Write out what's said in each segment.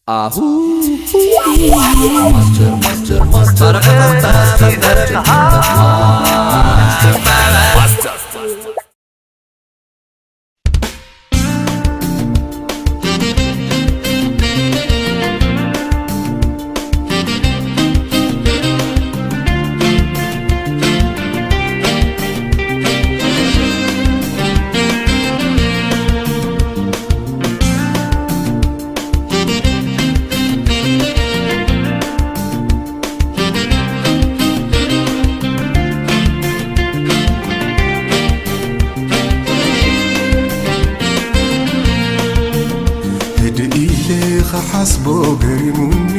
ኣሁ ማስተር ማስተር ማስተር ማስተር ህድእ ኢለ ኸሓስቦ ገሪሙኒ፣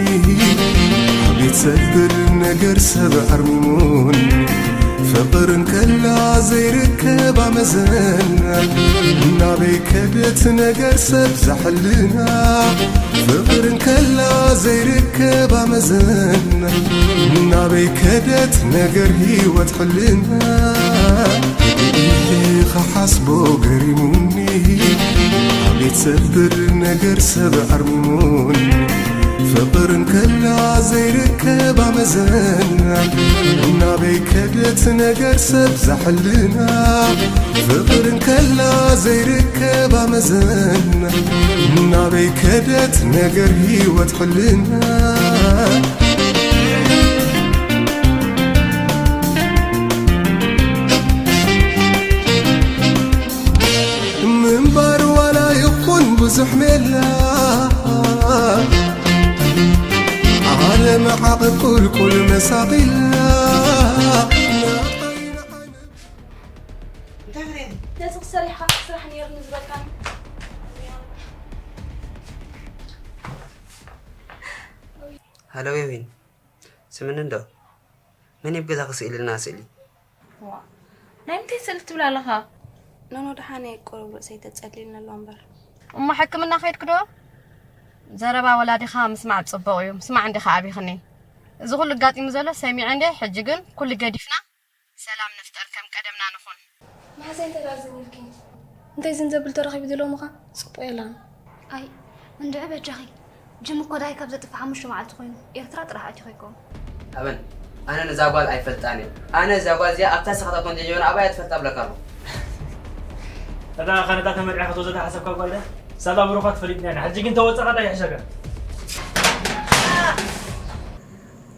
ኣቤት ዘብል ነገር ሰብ ኣርሚሙኒ። ፍቕር እንከላ ዘይርከብ ኣመዘና፣ ናበይ ከደት ነገር ሰብ ዛሕልና። ፍቕር እንከላ ዘይርከብ ኣመዘና፣ ናበይ ከደት ነገር ህይወት ሕልና። ኢለ ኸሓስቦ ገሪሙኒ፣ ኣቤት ዘብል ነገር ሰብ ኣርሚሙኒ። ፍቕር እንከላ ዘይርከብ ኣመዘና፣ ናበይ ከደት ነገር ሰብ ዛሕልና። ፍቕር እንከላ ዘይርከብ ኣመዘና፣ ናበይ ከደት ነገር ህይወት ሕልና። ምንባር ዋላ ይኹን ብዙሕ ሜላ፣ ዓለም ዓቕብ ቁልቁል መሳቒላ። እንታይ ፍሬ? ነዚ ክሰሪሕኻ ስራሕ ነይሩኒ ዝበልካኒ። ሃሎ ዌዊን፣ ስምኒ እንዶ? መን እዩ ኣብ ገዛኺ ስኢልልና ስእሊ? ዋ፣ ናይ ምንታይ ስእሊ ትብል ኣለኻ? ኖኖ፣ ደሓን እየ፣ ቁሩብ ርእሰይ ተጸሊልኒ ኣሎ እምበር። እሞ ሕክምና ከይድኪ ዶ? ዘረባ ወላዲኻ ምስማዕ ጽቡቕ እዩ። ምስማዕ እንዲኻ ኣቢኽኒ። እዚ ኩሉ ኣጋጢሙ ዘሎ ሰሚዐ እንደ፣ ሕጂ ግን ኩሉ ገዲፍና ሰላም ንፍጠር፣ ከም ቀደምና ንኹን። መሓዛይ እንታይ ደኣ ዝብልኪ? እንታይ ዝን ዘብል ተረኺቡ ዘለዉ ምዃን ጽቡቕ የላን። ኣይ፣ እንድዒ በጃኺ። ጅም እኮ ዳይ ካብ ዘጥፍእ ሓሙሽተ መዓልቲ ኮይኑ። ኤርትራ ጥራሕ ኣትዩ ከይከውን። ኣበን፣ ኣነ ነዛ ጓል ኣይፈልጣን እየ። ኣነ እዛ ጓል እዚኣ ኣብታ ሰኻታቶ እንጀጀበና ኣባይ እያ ትፈልጣ እብለካ ኣለኹ። እታ ኸነታ ተመርዒኻ ክትወስዳ ሓሰብካ ጓል ድያ? ሳላ ብሩኻ ትፈሊጥና ኢና። ሕጂ ግን ተወጻኻ እንታይ ይሕሸካ?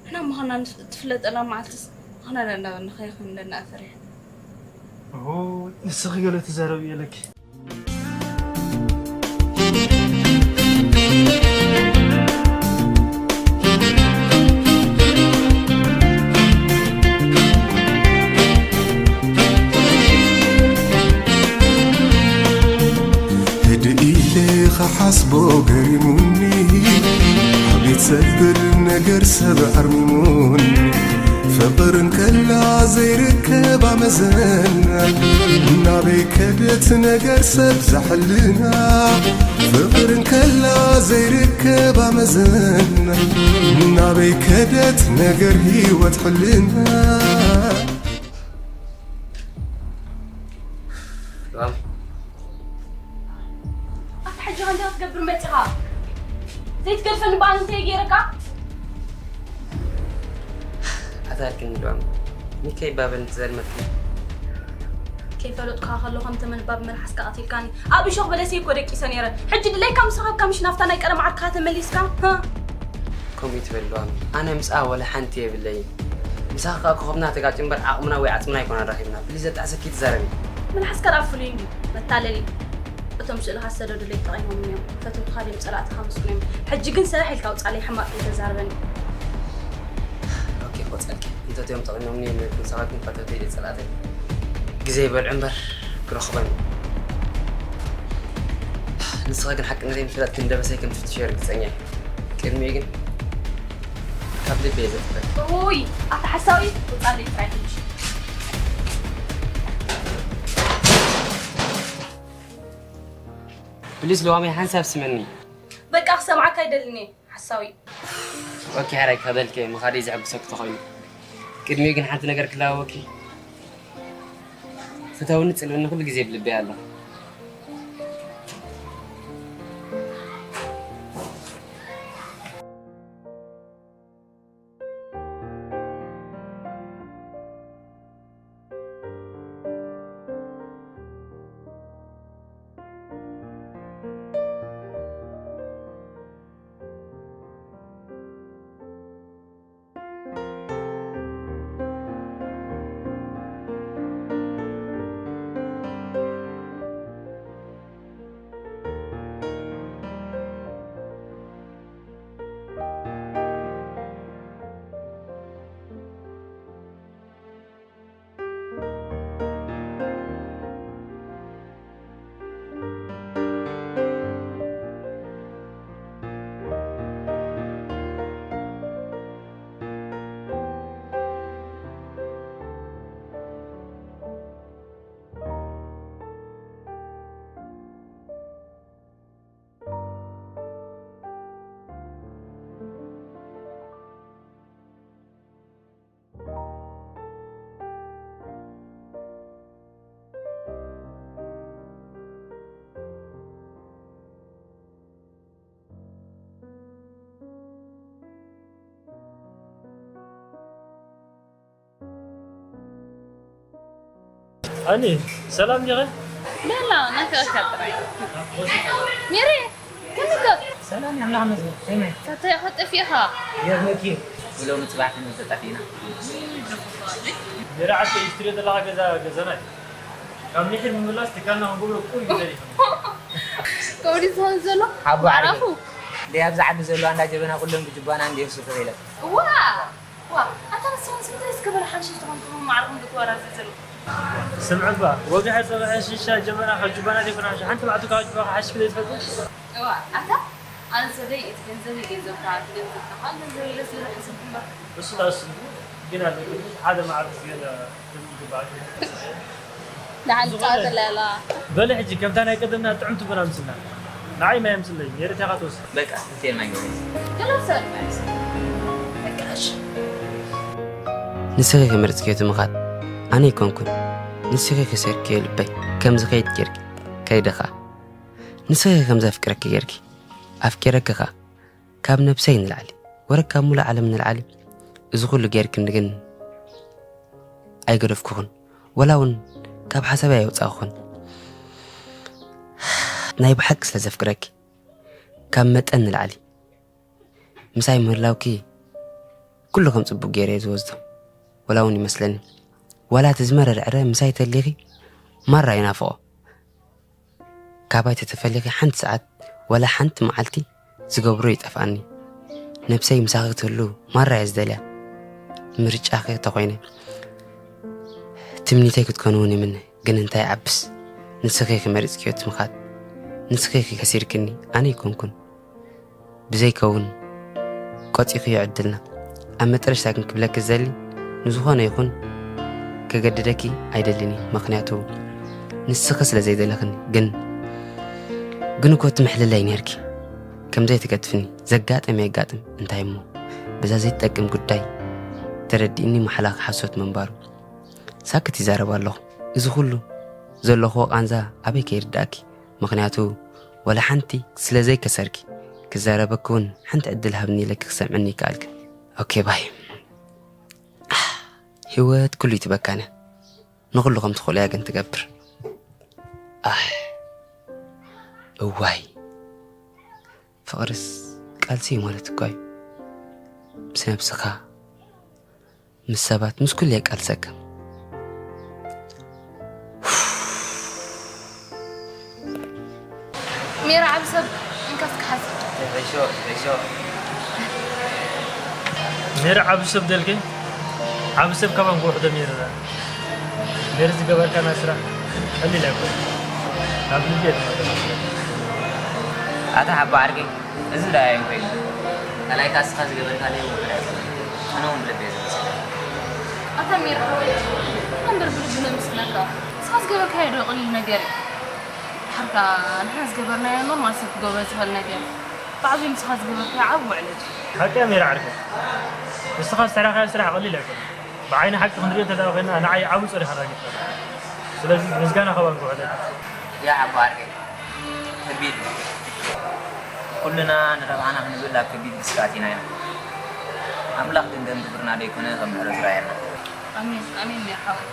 ንሕና ምዃንና ንፍ-፣ ትፍለጠላ መዓልትስ ምዃና እንዳበልና ከይኮን እንዳና ፈሪሐ። ኦ፣ ንስኺ ገለ ትዛረቢ የለኪ። ህድእ ኢለ ኸሓስቦ ገሪሙኒ፣ ኣቤት ዘብል ነገር ሰብ ኣርሚሙኒ። ፍቕር እንከላ ዘይርከብ ኣመዘና፣ ናበይ ከደት ነገር ሰብ ዛሕልና። ፍቕር እንከላ ዘይርከብ ኣመዘና፣ ናበይ ከደት ነገር ህይወት ሕልና። ሉዋም። ኣታ ሕጂ ኸ እንታይ ክትገብር መጺኻ? ዘይትገድፈኒ በኣን እንታይ ገይረካ? ኣታ ኣልክኒ ሉዋም። ሚከይ ባበል እንትዘልመልክኒ። ከይፈለጥኩኻ ከለኹ ከም ተመን ባብ መልሓስካ ቀቲልካኒ። ኣብ እሾኽ በለሰይ እኮ ደቂሰ ነይረ። ሕጂ ድለይካ ምስ ረኸብካ ምሽ ናብታ ናይ ቀደም ዓርክኻ ተመሊስካ? ሃ? ከምኡ ይትበል ሉዋም። ኣነ ምስኣ ወላ ሓንቲ የብለይን። ምሳኺ ከኣ ኮኸብና ተጋጭ እምበር ዓቕምና ወይ ዓጽምና ኣይኮናን ረኺብና። ፕሊዝ ዘጣዕሰኪ ትዛረቢ። መልሓስካ ደኣ ፍሉይ እንድዩ። መታለሊ። እቶም ስእልኻ ዝሰደዱለይ ተጠቒሞም እዮም። ፈተውትኻ ድዮም ጸላእትኻ ምስጉን እዮም። ሕጂ ግን ሰራሕ ኢልካ ውጻለይ ሕማቕ ከይተዛርበኒ። ኦኬ፣ ቆጸልኪ። እንተትዮም ጠቒሞምኒ እዮም ነይርኩም፣ ንስኻ ግን ፈተውተይ ድየ ጸላእተይ? ግዜ ይበልዑ እምበር ክረኽቦ እዮም። ንስኻ ግን ሓቅነተይ ምፍላጥ ክንደበሰይ ከም ትፍትሾ ርግጸኛ እየ። ቅድሚኡ ግን ካብ ልቢ እየ ዘፍቅረኪ። ኡይ፣ ኣታ ሓሳዊ፣ ውጻለይ ጥራይ ሕጂ። ፕሊስ፣ ሉዋመይ ሓንሳብ ስመኒ። በቃ፣ ክሰምዓካ ኣይደልን እየ፣ ሓሳዊ። ኦኬ፣ ሕራይ፣ ከበልከ ምኻደይ ዘሐጉሰኪ ተኾይኑ። ቅድሚኡ ግን ሓንቲ ነገር ክላበወኪ። ፍተውኒ፣ ጽልእኒ ኩሉ ግዜ ብልበይ ኣሎ። ኣኒ፣ ሰላም ዲኺ? ቤላ፣ ናፊቐካ ጥራይ። ሚሪ፣ ከመይ ከ? ሰላም፣ ኣምላኽ ይመስገን። ከመይ? ታተይ፣ ኢኻ ጠፊእኻ? የብለኪ። ብሎሚ ጽባሕ ክንብል ተጣፊእና። ሚሪ፣ ዓርከይ፣ ትሪኦ ዘለኻ ገዛ ገዛና እዩ። ካብ ሚሒር ምምላስ ትካልና ክንገብሮ እኮ እዩ ተሪፉ። ከምኡ ድዩ ዝኸውን ዘሎ? ሓቦ ዓርከይ። ዓራፉ? ደይ ኣብዚ ዓዲ ዘለዋ እንዳ ጀበና ኩለን ብጅባና እንድየን ሱፍ ኢለን። እዋ! ዋ፣ ኣታ ንስኻ ምስ ምንታይ ዝገበረ ሓንሽሽ ትኾን ከምኡ ማዕርኹም ክትወራዘ ዘለኹም? ስምዒ እባ፣ ወግሐ ጸብሐ ሽሻ ጀበና ካብ ጁባና ዘይኮነ ሓንሽ-፣ ሓንቲ መዓልቲ ካብ ጁባኻ ሓሽሽ ክዘይትፈልጡ? እዋ፣ ኣታ ኣነ ሰበይ እቲ ገንዘበይ ገንዘብካ፣ እቲ ገንዘብካ ከዓ ገንዘበይ ኢለ ስለ ዝሓሰብኩ እምበር። እሱ ዳስ ግን ኣለኩም ሓደ መዓልቲ ገለ ደሓን ጻወተላ ያላ። በሊ ሕጂ ከምታ ናይ ቀደምና ጥዕምቲ ቡን ኣምስልና። ንዓይ ማይ ኣምስለይ፣ ሜሪት ኢኻ ትወስድ። በቃ፣ እትየ ማይ ገበይ። ገለ ሰብ። በቃ፣ እሺ። ንስኺ ከመርጽክዮ እቲ ምኻድ ኣነ ኣይኮንኩን። ንስኺ ከሰርክዮ ልበይ ከም ዝኸይድ ጌርኪ፣ ከይደ ኸኣ። ንስኺ ከም ዘፍቅረኪ ጌርኪ፣ ኣፍቂረኪ ኸኣ። ካብ ነብሰይ ንላዕሊ፣ ወረ ካብ ሙሉእ ዓለም ንላዕሊ፣ እዚ ኩሉ ጌርክኒ ግን ኣይገደፍኩኽን፣ ወላ እውን ካብ ሓሳበይ ኣየውጻእኩኽን። ናይ ብሓቂ ስለ ዘፍቅረኪ፣ ካብ መጠን ንላዕሊ ምሳይ ምህላውኪ ኩሉ ከም ጽቡቕ ገይረ እየ ዝወስዶ። ወላ እውን ይመስለኒ፣ ዋላ እቲ ዝመረረ ዕረ ምሳይ ተሊኺ ማራ ይናፍቖ። ካባይ ተተፈሊኺ ሓንቲ ሰዓት ወላ ሓንቲ መዓልቲ ዝገብሮ ይጠፍኣኒ። ነብሰይ ምሳኺ ክትህሉ ማራ እየ ዝደልያ። ምርጫኺ ተኾይነ ትምኒተይ ክትኮኒ እውን ይምነ። ግን እንታይ ይዓብስ፣ ንስኺ ኢኺ መሪጽክዮ እቲ ምኻድ። ንስኺ ኢኺ ከሲርክኒ፣ ኣነ ኣይኮንኩን። ብዘይከውን ቆጺኽዮ ዕድልና። ኣብ መጠረሽታ ግን ክብለኪ ዝደሊ፣ ንዝኾነ ይኹን ከገድደኪ ኣይደልን እየ። ምኽንያቱ ንስኺ ስለ ዘይደለኽኒ። ግን፣ ግን እኮ ትምሕልለይ ነይርኪ። ከም ዘይትገድፍኒ፣ ዘጋጥም የጋጥም፣ እንታይ እሞ፣ በዛ ዘይትጠቅም ጉዳይ ተረዲእኒ፣ መሓላኺ ሓሶት ምንባሩ። ሳክት ይዛረብ ኣለኹ። እዚ ኩሉ ዘለኹዎ ቃንዛ ኣበይ ከይርድኣኪ? ምኽንያቱ፣ ወላ ሓንቲ ስለ ዘይከሰርኪ፣ ክዛረበኪ እውን ሓንቲ ዕድል ሃብኒ ኢለኪ ክሰምዕኒ ይከኣልኪ። ኦኬ፣ ባይ። ህይወት ኩሉ ይትበካነ። ንኹሉ ከም ትኽእሎ እያ ግን ትገብር። ኣሕ፣ እዋይ። ፍቕርስ ቃልሲ እዩ ማለት እኮ እዩ። ምስ ነብስኻ፣ ምስ ሰባት፣ ምስ ኩሉ የቃልሰካ። ሜራ ዓቢ ሰብ እንካስ ክሓዝ። ሪሾ፣ ሪሾ። ሜራ ዓቢ ሰብ ደልኪ? ዓቢ ሰብ ካባን ክውሕዶ ሜራ። ሜሪ ዝገበርካና ስራሕ ቀሊል ኣይኮነን። ካብ ልቢ እየ ዝመስገን። ኣታ ሓባ ዓርከይ፣ እዚ ደኣ ኣየንኮይን። ካልኣይካ እስኻ ዝገበርካለይ ውሑድ ኣይኮነን። ኣነ እውን ብልቢ እየ ዘመስግነካ። ኣታ ሚራ ሓወይ፣ እምበር ብልቢ ነመስግነካ። ንስኻ ዝገበርካዮ ዶ ቀሊል ነገር እዩ? ድሓር ከኣ ንሕና ዝገበርናዮ ኖርማል ሰብ ክገብሮ ዝኽእል ነገር እዩ። ብዓብዩ ንስኻ ዝገበርካዮ ዓቢ ውዕለት እዩ። ሓቂ እያ ሚራ ዓርከይ። ንስኻ ዝሰራሕካዮ ስራሕ ቀሊል ኣይኮነን። ብዓይኒ ሓቂ ክንሪኦ እንተ ደኣ ኮይንና፣ ንዓይ ዓቢ ጾር ኢኻ ኣራጊፍካኒ። ስለዚ ምስጋና ካባን ክውሕደልካ። ያ ሓቦ ዓርከይ፣ ከቢድ እዩ። ኩልና ንረብሓና ክንብል ኣብ ከቢድ ግስጋኣት ኢና ኢና። ኣምላኽ ግን ከም ግብርና ደይኮነ ከም ምሕረቱ ርኣየና። ኣሜን፣ ኣሜን ሜር ሓወይ።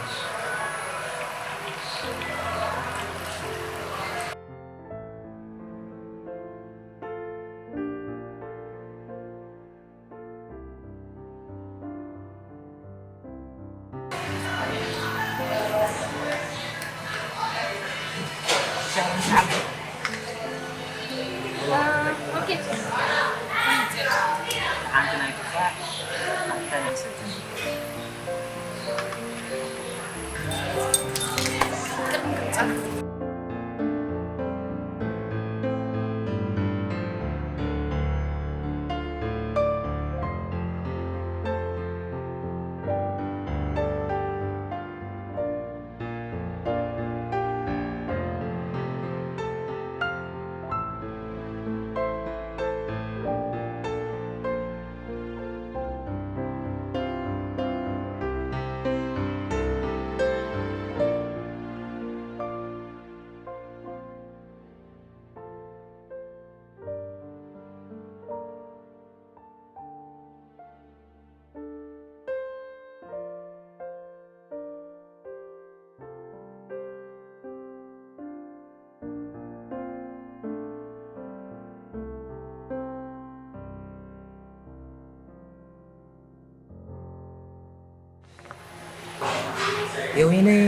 የወይነይ፣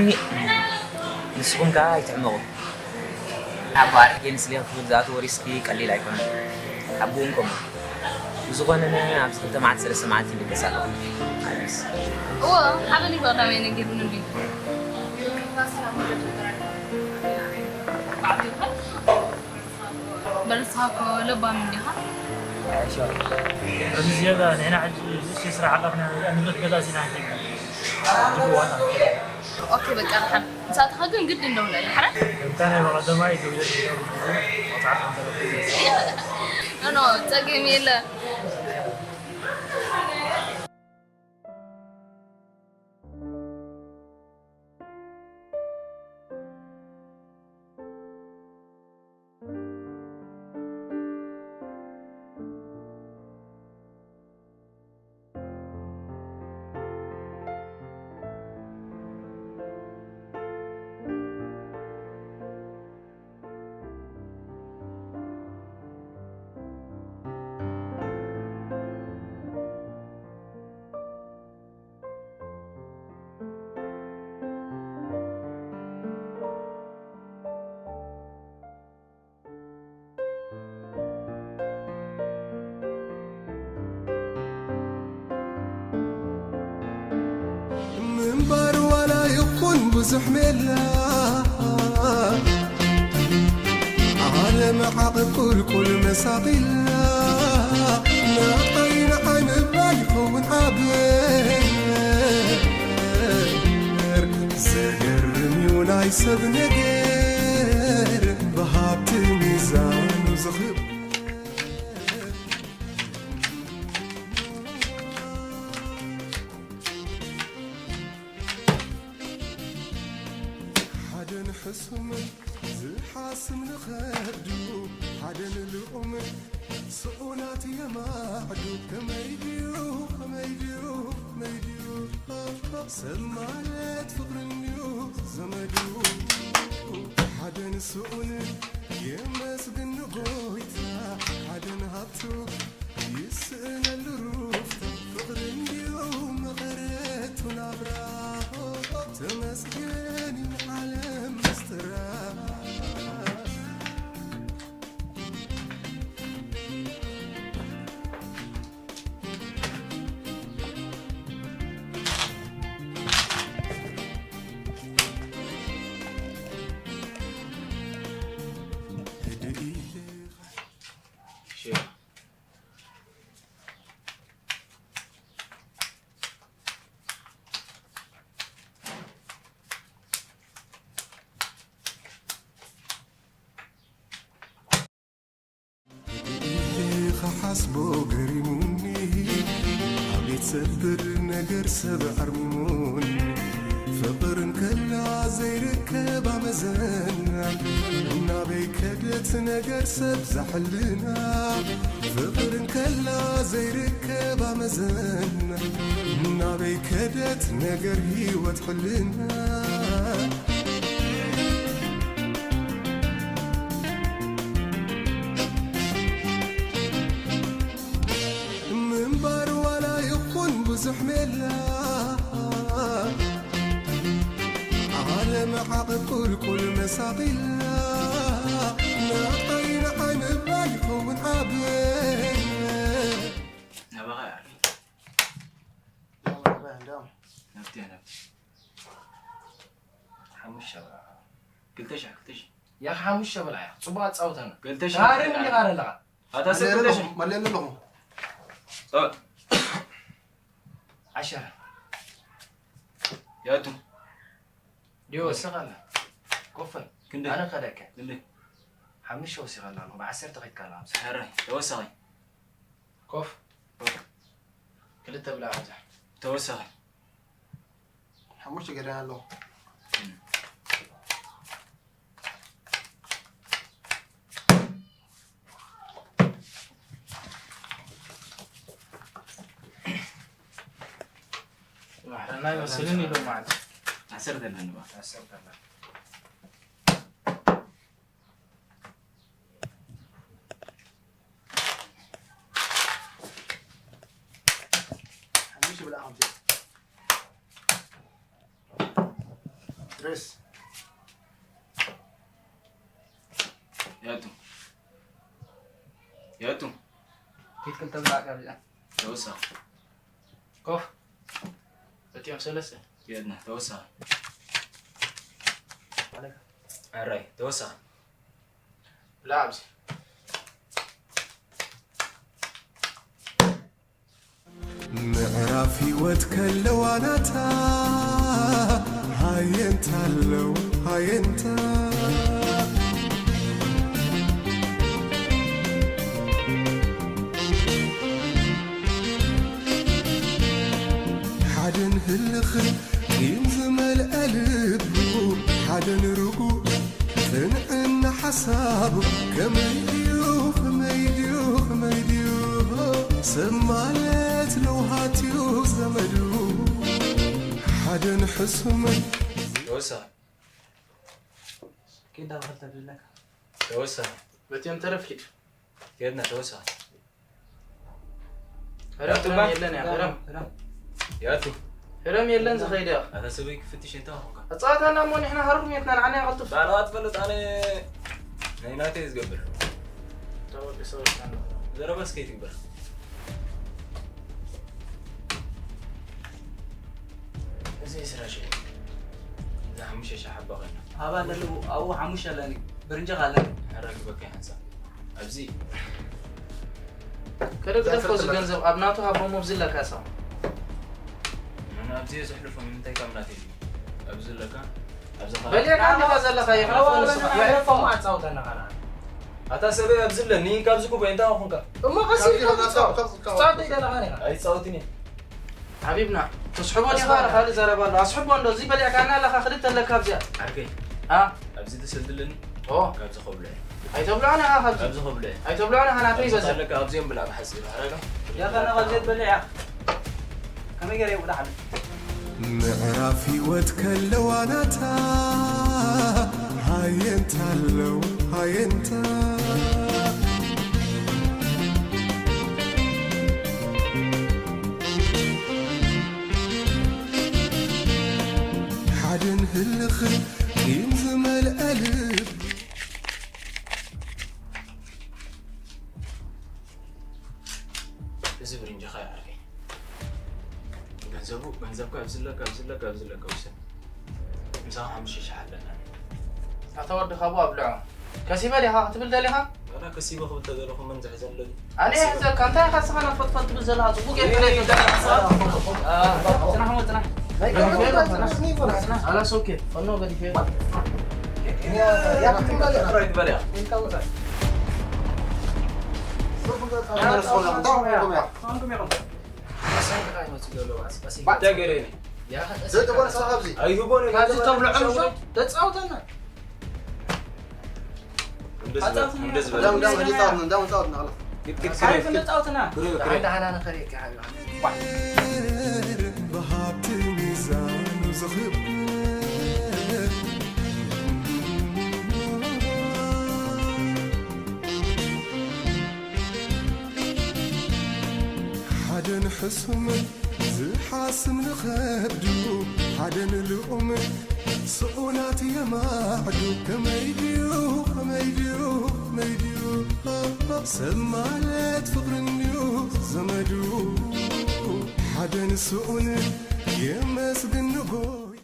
ንስኹም ከኣ ኣይትሕመቑ። ኣብ ኣረጌን ስሌን ክብል ዝኣተወ ሪስኪ ቀሊል ኣይኮነን። ሓብኡ እውን ከምኡ። ብዝኾነ፣ ኣብዚ ክልተ መዓልቲ ሰለስተ መዓልቲ ይልገስ ኣለኹ። ኣነስ እዎ፣ ሓበን ይፈቕዳ ወይ ነገር ምን ቢ በረስኻ እኮ ለባም እንዲኻ። ሕሾ። በዚ ዝያዳ ንሕና ሕጂ ንእሽተይ ስራሕ ኣለኽና፣ ንብረት ገዛ ሲና ንኸይድ። ኦኬ፣ በቃ፣ ደሓን። ንሳትኻ ግን ግድ እንደውለል፣ ሓራ? እንታይ ናይ በቐደማይ ደውለ፣ መጽሓፍ ከም ዘለኩ። ኖ፣ ኖ፣ ጸገም የለ። ምንባር ዋላ ይኹን ብዙሕ ሜላ፣ ዓለም ዓቐብ ቁልቁል መሳቒላ፣ ንዓይ ንዓይ ምባል ይኸውን ዓበር። ዘገርም እዩ ናይ ሰብ ነገር፣ ብሃብቲ ሚዛኑ ዝኽበር። ሓደን ሕሱም ዝሓስም ንኸብዱ፣ ሓደን ልኡም ስኡናት የማዕዱ። ከመይ ድዩ፣ ከመይ ድዩ፣ ከመይ ድዩ? ሰብ ማለት ፍቕሪ እንድዩ ዘመዱ። ሓደን ስኡን የመስግን ንጎይታ፣ ሓደን ሃብቱ ይስእነሉ ሩፍታ። ፍቕሪ እንድዩ መቐረቱ ናብራ፣ ተመስገን እዩ ንዓለም ምስጢራ። ክሓስቦ ገሪሙኒ፣ ኣቤት ሰብር ነገር ሰብ ኣርሚሙኒ። ፍቕር እንከላ ዘይርከብ ኣመዘና፣ ናበይ ከደት ነገር ሰብ ዛሕልና። ፍቕር እንከላ ዘይርከብ ኣመዘና፣ ናበይ ከደት ነገር ህይወት ሕልና። ምንባር ዋላ ይኹን ብዙሕ ሜላ፣ ዓለም ዓቐብ ቁልቁል መሳቒላ፣ ንዓይ ንዓይ ምባል ይኸውን ዓበር። ናባኻ ይዓርፍ። ናባኻ ይዓርፍ። ናብቲ፣ ናብቲ። ሓሙሽተ ብልዓ። ክልተ ሽሕ፣ ክልተ ሽሕ። ያኺ ሓሙሽተ ብልዓ፣ ያኺ። ጽቡቕ ኣጻውተና። ክልተ ሽሕ። ታሪም እንዲኻ ኣለኻ። ኣታ ሰብ ክልተ ሽሕ። መለለ ኣለኹ። እ። ዓሸራ። ያቱ። ዲዮ፣ ወሰኸላ። ኮፈል። ክንደይ? ኣነ ከደከ። ክንደይ? ሓሙሽተ ወሲኸላ ኣለኹ። ብዓሰርተ ከይድካ ኣለኻ። ሕራይ፣ ተወሰኸኝ። ኮፍ። ኮፍ። ክልተ ብልዓ ኣብዛ። ተወሰኸኝ። ሓሙሽተ ገደና ኣለኹ። ማሕረና ይመስልን ኢሎም ማለት። ዓሰርተ ኣለኒ በቃ። ዓሰርተ ኣለኒ። ሓሙሽተ ብልዓ ከምዚ። ርስ ያቱ ያቱ ኪድ ክልተ ብላዕ ካብዚኣ ተወሳ ኮፍ እቲኦም ሰለስተ የድና ተወሳ ኣራይ ተወሳ ብላዕ ኣብዚ ምዕራፍ ህይወት ከለዋ ናታ ሃየንታ ኣለዋ ሃየንታ ሓደን ህልኽን ቂም ዝመልአ ልቡ ሓደን ርጉእ ቅንዕና ሓሳቡ ከመይ ድዩ ከመይ ድዩ ከመይ ድዩ ሰብ ማለት ለውሃት እዩ ዘመዱ ሓደን ሕሱምን ተወሳ ኪዳ ብክልተ ብዝለካ ተወሳ በቲኦም ተረፍ ኪድ ኬድና ተወሳ ህረም ህረም የለን እያ ህረም ያቱ ህረም የለን ዝኸይድ እያ ኣታ ሰበይ ክፍትሽ እንታይ ኾንካ ኣፃወታና እሞ ንሕና ሃሩር ሜትና ንዓና ይቐልጥፍ ባዕልኻ ትፈልጥ ኣነ ናይ ናተይ ዝገብር ተወዲ ሰዎች ዘረባስ ከይትግበር እዚ ስራ ሽዑ እዛ ሓሙሽተ ሺሕ ሓባ ኮይና ሃባ ኣለዉ ኣብኡ ሓሙሽተ ኣለኒ ብርንጀኽ ኣለኒ ሕራግበካ ይሓንሳ ኣብዚ ከደግደፎ እዚ ገንዘብ ኣብ ናቱ ሃቦሞ ኣብዚ ኣለካ ሰው ኣነ ኣብዚ እየ ዘሕልፎ ንምንታይ ካብ ናተይ ድዩ ኣብዚ ኣለካ ኣብዚ በሊዕካ ኣለካ ዘለካ ይሕለፎ ንስኻ ይሕለፎ ኣፃውተና ካና ኣታ ሰበይ ኣብዚ ኣለኒ ካብዚ ጉባኤ እንታይ ኾንካ እሞ ቀሲልካ ትፃወት ትፃወት ደይደለኻ ኒኻ ኣይፃወትን እየ ሓቢብና ተስሕቦ ዲኻ ካልእ ዘረባ ኣሎ ኣስሕቦ እንዶ እዚ በሊዕካና ኣለኻ ክልተ ኣለካ ኣብዚኣ ዓርከይ ኣ ኣብዚ ተሰልድለኒ ኦ ካብዚ ከብሎ እየ ኣይተብልዖን ኢኻ ካብዚ ካብዚ ከብሎ እየ ኣይተብልዖን ኢኻ ናተይ ይበዝሕ ኣለካ ኣብዚኦም ብላ ብሓፂር ኣረጋ ያኸና ካብዚ በሊዕ ኢኻ ከመይ ገይረ ይውዳዓሉ ምዕራፍ ህይወት ከለዋ ናታ ሃየንታ ኣለዋ ሃየንታ ሓደን ህልኽን ቂም ዝመልአ ልቢ እዚ ብርንጀኻ ይዓርከይ ገንዘቡ ገንዘብካ ኣብዚ ኣለካ ኣብዚ ኣለካ ኣብዚ ኣለካ ውሰድ ምሳኻ ሓሙሽተ ሺሕ ኣለና ኣታ ወዲ ካብኡ ኣብልዖ ከሲበ ዲኻ ክትብል ደሊኻ ዋላ ከሲበ ክብል ተደለኹ መን ዝሕዘለኒ ኣነ ይሕዘካ እንታይ ኢኻ ስኻ ናብ ፈጥፈጥ ትብል ዘለኻ ፅቡቅ ጌርካ ናይ ፈጥፈጥ ጽናሕ እሞ ጽናሕ ናይ ገንዘብ ኣላ ሶኬ ፈኖ ገዲፈ ጥራይ ትበልያ ኣሳንካ ይመጽእ ዘሎ ባስ ቀስ እንታይ ገይረ እኔ ያኸ ቀስ ዘጥቆን ሰው ኣብዚ ኣይህቦን ካብዚ ተብልዖ ምሾ ተጻውተና እንደዚህ በል እንደዚህ በል እንዳው እንዳው እንዳው እንዳው እንዳው ግድ ግድ ሳይፍ ግድ ተጻውተና ግድ ግድ ሓንታ ሓና ንኸሪካ ሓቢባ ብሃብቲ ሚዛኑ ዝኽብር ሓደን ሕሱምን ዝሓስም ንኸብዱ ሓደን ልኡምን ስኡናት የማዕዱ ከመይ ድዩ ከመይ ድዩ ከመይ ድዩ ሰብ ማለት ፍቕርን ድዩ ዘመዱ ሓደን ስኡን የመስግን ንጎይ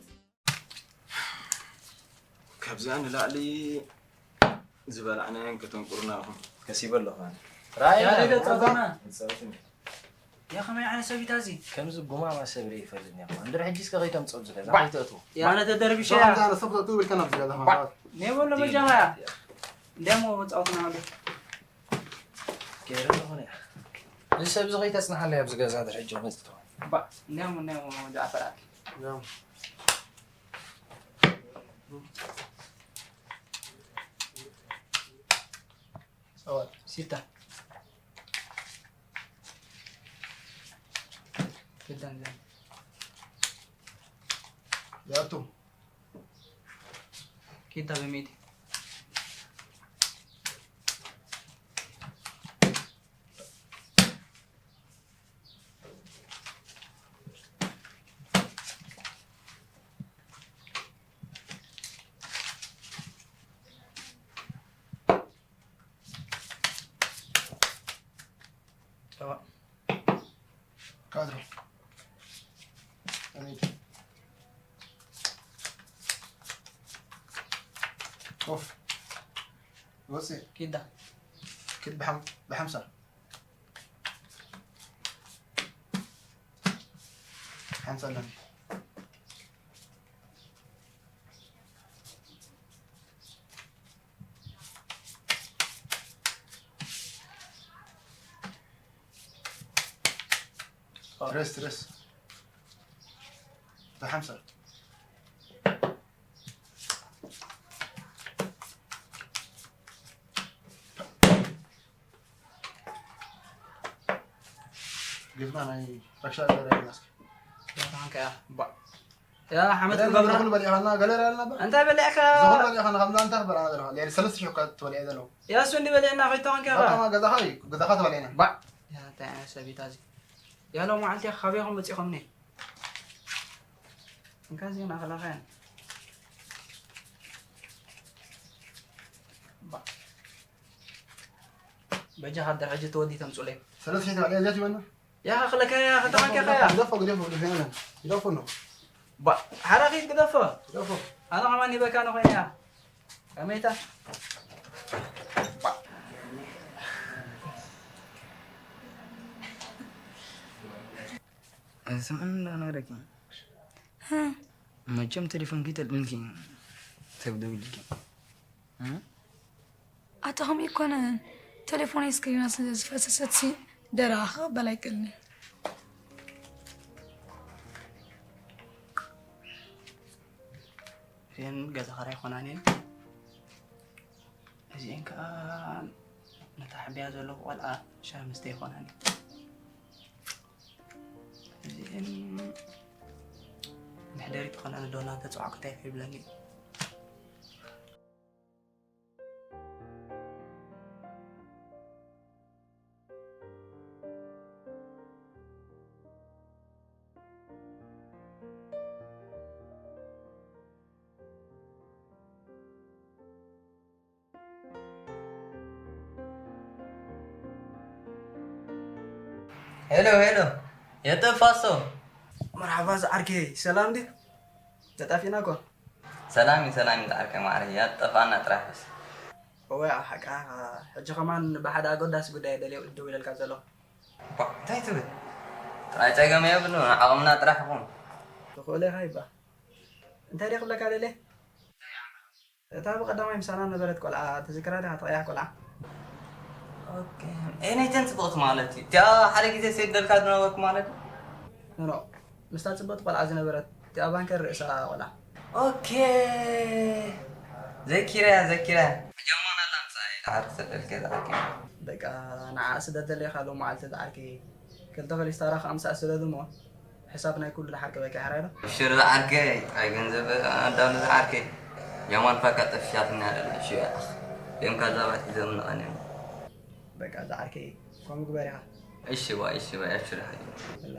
ካብዚኣ ንላዕሊ ዝበላዕናየን ከተንቁርና ኢኹም ከሲበ ኣለኹ ኣነ ራእይ ያለ ገጻ ጸውተና መጻወቲ ያ ከመይ ዓይነት ሰብ እዩ ታዚ ከምዚ ጉማማ ሰብ ርኢ ይፈልጥኒ እኮ እንድሪ ሕጂ እስከ ከይተምፅኦ ኣብዚ ገዛ ባ- ከይትእትዉ ያነ ተደርቢሸ ሶም ዛነ ሶም ቱ ብልከና ኣብዚ ገዛ ማለት ኔቦሎ መጃማያ እንደሞ መጻወትና ወደ ገይረ ዝኾነ እያ እዚ ሰብ እዚ ከይተፅናሓለይ ኣብዚ ገዛ እንድሪ ሕጂ መፅቶ ባ እንደሞ እንደሞ ጃፈራት ያው ጸወት ሲታ ክዳን ዘን ያቱ ኪዳ በሚቲ ካድሮ። ኣሜን። ኦፍ። ወፂ። ኪዳ። ኪድ ብሓም-፣ ብሓምሳ። ሓምሳ ኣለኒ። ትረስ፣ ትረስ። ብሓምሳ። ግፍና ናይ ረክሻ ገበረ ይመስል። ያ፣ ሓመድ ገለ ክገብራ። ኩሉ በሊዕኻና፣ ገለ ርኣልና ባ። እንታይ በሊዕካ? ዝኹሉ በሊዕኻና፣ ከምዛ እንታይ ክበልዓና ዘለኻ? ልዕሊ ሰለስተ ሽሕ እኳ ትበልዕ ዘለዉ። ያ፣ እሱ እንዲ በሊዕና ከይተኾንካ ባ። ባካማ ገዛኻ እዩ፣ ገዛኻ ትበልዕና። ባ። ያ፣ እንታይ ዓይነት ሰብ እዩ ታዚ? ያ፣ ሎም መዓልቲ ካበይኹም መጺኹምኒ? እንካ እዚኦም ኣኽላኻያን። ባ። በጃኻ ድሕሪ ሕጂ ተወዲ ተምጹለይ። ሰለስተ ሽሕ ትበልዕ እዚኣ ትበልና? ያ፣ ክለካ ያ፣ ከተማን ከኻ ያ። ግደፎ፣ ግደፎ፣ ግደፎ፣ ያለን። ግደፎ ነው። ባ፣ ሓራኺት ግደፎ። ግደፎ። ኣነ ከማን ይበካ ነው ኮይና። ከመይታ? ባ። ስምዕኒ እንዳነገረኪ። እ። መቸም ቴሌፎንኪ ተልኢልኪ። ሰብ ደዊልኪ። እ? ኣታ ከምኡ ኣይኮነን። ቴሌፎነይ ስክሪና ስለ ዝፈሰሰት ሲ ደረኻ ክቕበል ኣይክእልን እየ። እዚአን ገዛ ኸራይ ኣይኮናን እየን። እዚአን ከዓ ነታ ሓቢኣ ዘለኹ ቆልዓ ሻሂ መስተ ኣይኮናን እየን። እዚአን መሕደሪት ኾና ንዶና ተፅዋዕኩ እንታይ ይብለኒ። ሄሎ፣ ሄሎ፣ የጠፋሶ። መርሓባ ዝዓርከይ፣ ሰላም ድዩ? ተጣፊእና እኮ። ሰላም እዩ፣ ሰላም እዩ ዝዓርከይ ማዕረይ፣ ያጠፋና ጥራሕ በስ። እወ፣ ሓቃ፣ ሕጂ ከማን ብሓደ ኣገዳሲ ጉዳይ ደልየ ደዊለልካ ዘለኹ። ባ፣ እንታይ ትብል? ጥራይ ጸገም የብሉ፣ ዓቕምና ጥራሕ ይኹን። ትኽእሎ ኢኻ ይባ። እንታይ ድየ ክብለካ ደልየ? እታ ብቐዳማይ ምሳና ነበረት ቆልዓ ትዝክራ ዲኻ? እታ ቀያሕ ቆልዓ። ኦኬ። ኤነይተን ጽቡቕቲ ማለት እዩ። እቲኣ ሓደ ግዜ ሰይደልካ ዝነበርኩ ማለት እዩ። ኖ፣ ኖ። ምስታ ጽብቕቲ ቆልዓ ዝነበረት እቲኣ ባንከር ርእሳ ቆልዓ። ኦኬ። ዘኪረያ፣ ዘኪረያ። ጃማን ኣላ ምጻእ ኢላ ዓርኪ ሰደልከ ዝዓርኪ። በቃ ንዓ ስደት ደለኻ ሎሚ መዓልቲ ዝዓርኪ። ክልተ ክሊስታራ ከኣ ምሳእ ስደዱ እሞ። ሕሳብ ናይ ኩሉ ዝሓቂ በቃ ይሕራይ ዶ? እሺ፣ ርዳ ዓርከይ፣ ጥራይ ገንዘብ ኣዳሉ ዝዓርከይ። ጀማል ፋካ ጠፊሻትና ያለና፣ እሺ፣ ያኽ። ደም ካዛባት ይዘምንቐን እዮም። በቃ፣ ዝዓርከይ፣ ከምኡ ግበር ኢኻ። እሺ፣ ዋ፣ እሺ፣ ዋ፣ እሺ፣ ርዳ።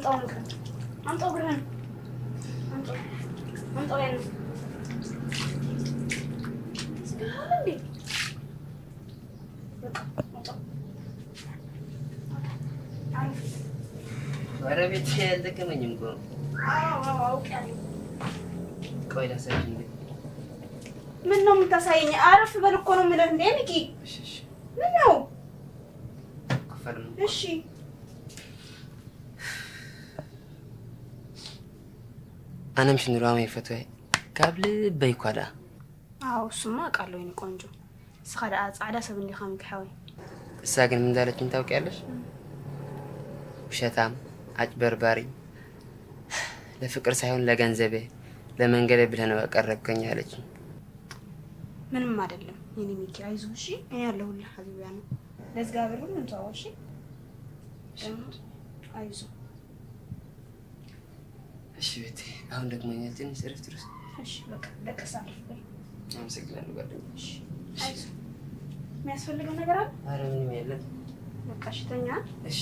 አምጣው እግርህን። አምጣው እግርህን። አምጣው። አምጣው ያንን። ስጋ እንዴ? በቃ አምጣው። አሪፍ። ኧረ ቤት ያልደከመኝም እኮ ነው። አዎ፣ አዎ፣ አውቄያለሁ። ቆይ ላሳይሽ እንዴ? ምን ነው የምታሳየኝ? አረፍ በል እኮ ነው የምልህ እንዴ ሚኪ። እሺ፣ እሺ። ምን ነው? ክፈል ነው። እሺ። ኣነ ምሽ ንራመይ ፈትወ ካብ ልበይ እኳ ደኣ። ኣዎ፣ እሱማ ኣውቃለሁ የኔ ቆንጆ። ንስኻ ደኣ ጻዕዳ ሰብ እንዲኻ ሚኪ ሓወይ። እሳ ግን ምን እንዳለችኝ ታውቂያለሽ? ውሸታም፣ አጭበርባሪ፣ ለፍቅር ሳይሆን ለገንዘቤ፣ ለመንገዴ ብለህ ነው ያቀረብከኝ አለችኝ። ምንም አይደለም የኔ ሚኪ፣ አይዞህ እሺ። እኔ ያለሁልህ ሐቢቢ፣ ያኔ ለእግዚአብሔር ሁሉም ተወው እሺ። ደግሞ አይዞህ። እሺ ቤቴ፣ አሁን ደክሞኛል፣ ትንሽ እረፍት ልውሰድ። እሺ በቃ ደቀስ አድርግ በይ። አመሰግናለሁ ጓደኛዬ። እሺ አይዞህ። የሚያስፈልገው ነገር አለ? ኧረ ምንም የለም። በቃ እሺ ተኛ። እሺ።